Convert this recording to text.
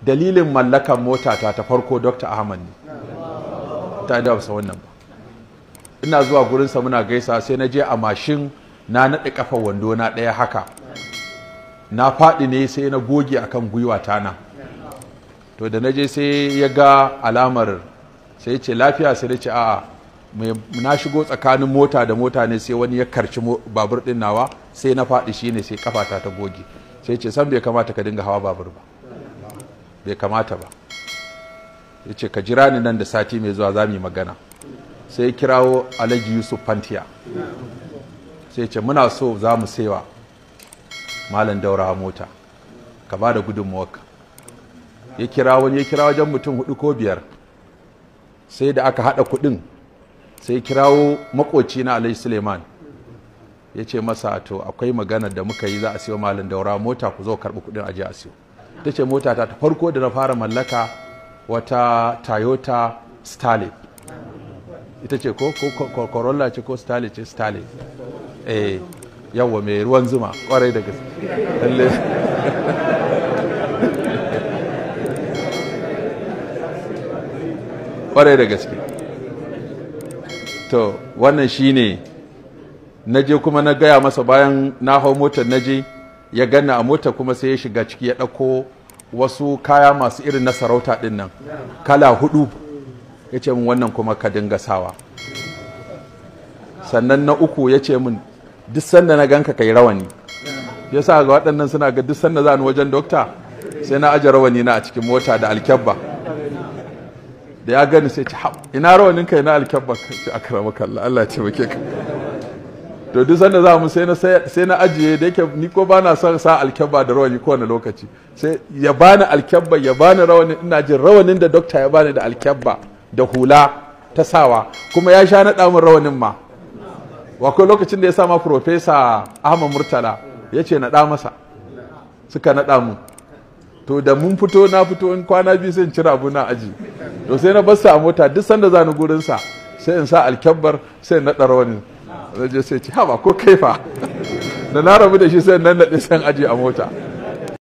Dalilin mallakan mota ta ta farko Dr. Ahmad ne. Ta da ba wannan ba. Ina zuwa gurinsa muna gaisa, sai na je a mashin na naɗe kafa wando na ɗaya haka. Na faɗi ne sai na goge akan gwiwa ta na. To da na je sai ya ga alamar, sai ya ce lafiya, sai ya ce a'a, na shigo tsakanin mota da mota ne sai wani ya karci babur ɗin nawa, sai na faɗi shine sai kafata ta goge. Sai ce san bai kamata ka dinga hawa babur ba, bai kamata ba. Ya ce ka jira ni nan da sati mai zuwa za mu yi magana. Sai ya kirawo Alhaji Yusuf Fantiya, sai ce muna so za mu saiwa Malam Daurawa mota, ka ba da gudunmuwarka. Ya kira wani, ya kira wajen mutum 4 ko 5, sai da aka haɗa kuɗin sai ya kirawo makoci na Alhaji Suleiman, ya ce masa to akwai magana da muka yi za a siyo Malam Daurawa mota, ku zo karɓi kuɗin aje a siyo. Ta ce mota ta farko da na fara mallaka wata Toyota Starlet, ita ce ko Corolla ce ko Starlet ce, Starlet, eh yawa mai ruwan zuma kwarai da gaske. Lalle kwarai da gaske. To wannan shine naje kuma na gaya masa bayan na hau motar, naje ya ganna a motar kuma sai ya shiga ciki ya ɗauko wasu kaya masu irin na sarauta ɗin nan kala 4, ya ce min wannan kuma ka dinga sawa. Sannan na 3 ya ce min duk sanda na ganka kai rawani. Ya sa ga waɗannan suna ga duk sanda za ni wajen dokta sai na aje rawani na a cikin mota da alkyabba. Da ya gani sai ce ina rawanin kai na alkyabba, ce akramaka Allah, Allah ya taimake ka. To duk sanda za mu sai na ajiye, da yake ni ko bana son sa alkyabba da rawani kowane lokaci, sai ya bani alkyabba ya bani rawani. Ina jin rawanin da dokta ya bani da alkyabba da hula ta sawa, kuma ya sha naɗa min rawanin ma. Wakwai lokacin da ya sama Profesa Ahmad Murtala ya ce naɗa masa, suka naɗa mu. To da mun fito, na fito in kwana biyu sai in cire abu na aji. To sai na bar sa a mota, duk sanda za ni gurinsa sai in sa alkyabbar sai in naɗa rawanin. Zai je sai ce haba ko kaifa, da na rabu da shi sai nan naɗe sai aji a mota.